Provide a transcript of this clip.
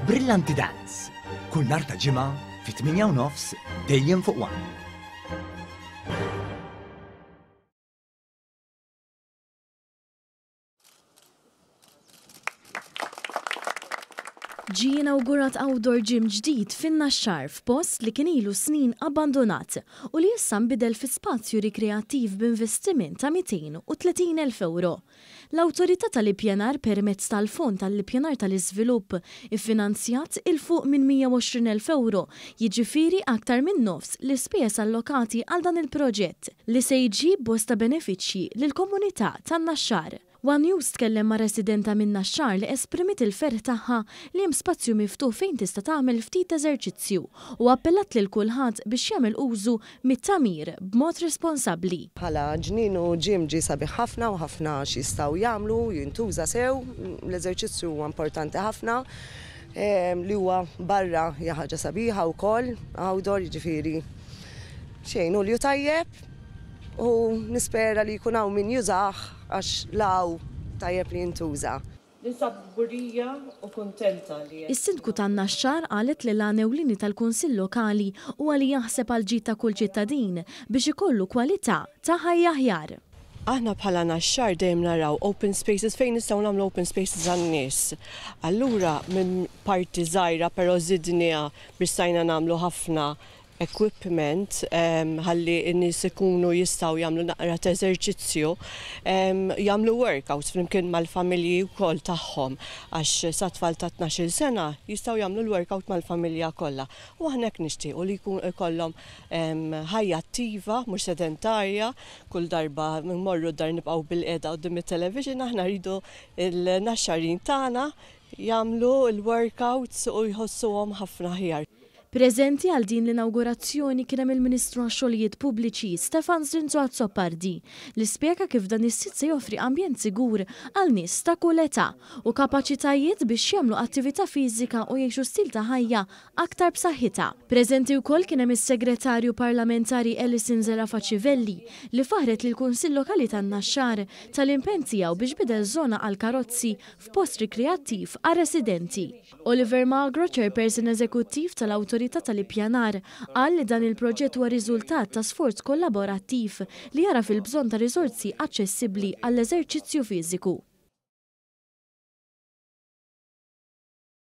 Brillanti Dance, kull nhar ta' Ġimgħa fit-8 u nofs dejjem fuq One. Ġie inawgurat outdoor gym ġdid fin-Naxxar f'post li kien ilu snin abbandunat u li issa nbidel fi spazju rikreattiv b'investiment ta' 230,000 ewro. L-Awtorità tal-Ippjanar permezz tal-Fond għall-Ippjanar tal-Iżvilupp iffinanzjat 'il fuq minn 120,000 ewro, jiġifieri aktar minn nofs l-ispejjeż allokati għal dan il-proġett, li se jġib bosta benefiċċji lill-komunità tan-Naxxar. One News tkellem ma' residenta min-Naxxar li esprimiet il-ferħ tagħha li hemm spazju miftuħ fejn tista' tagħmel ftit eżerċizzju u appellat lil kulħadd biex jagħmel użu mit-tagħmir b'mod responsabbli. Bħala ġnien u gym ġie sabiħ ħafna u ħafna x'jistgħu jagħmlu, jintuża sew, l-eżerċizzju huwa importanti ħafna, li huwa barra hija ħaġa sabiħa wkoll, outdoor jiġifieri xejn hu li hu tajjeb. U nispera li jkun hawn min jużah għax la hawn tajjeb li jintuża. Ninsab kburija u kuntenta li qed. Is-Sindku tan-Naxxar qalet li l-għan ewlieni tal-Kunsill Lokali huwa li jaħseb għall-ġid ta' kull ċittadin biex ikollu kwalità ta' ħajja aħjar. Aħna bħala Naxxar dejjem naraw open spaces fejn nistgħu nagħmlu open spaces għan-nies. Allura minn parti żgħira però żidniha biex stajna nagħmlu ħafna equipment ħalli n-nies ikunu jistgħu jagħmlu naqra ta' eżerċizzju, jagħmlu workouts flimkien mal-familji wkoll tagħhom għax sa tfal ta' 12-il sena jistgħu jagħmlu l-workout mal-familja kollha. U aħna hekk nixtiequ li jkun ikollhom ħajja attiva mhux sedentarja, kull darba mmorru d-dar nibqgħu bilqiegħda quddiem it-television, aħna rridu l-naxxarin tagħna jagħmlu l-workouts u jħossuhom ħafna aħjar. Preżenti għal din l-inawgurazzjoni kien hemm il-Ministru għax-Xogħlijiet Pubbliċi, Stefan Zrinzo Azzopardi, li spjega kif dan is-sit se joffri ambjent sigur għal nies ta' kull età u kapaċitajiet biex jagħmlu attività fiżika u jgħixu stil ta' ħajja aktar b'saħħitha. Preżenti wkoll kien hemm is-Segretarju Parlamentari Alison Zerafa Civelli li faħħret lill-Kunsill Lokali tan-Naxxar tal-impenn tiegħu biex bidel żona għall-karozzi f'post rikreattiv għar-residenti. Oliver Magro, Chairperson Eżekuttiv tal-Awtorità tal-Ippjanar, qal li dan il-proġett huwa riżultat ta' sforz kollaborattiv li jagħraf il-bżonn ta' riżorsi aċċessibbli għall-eżerċizzju fiżiku.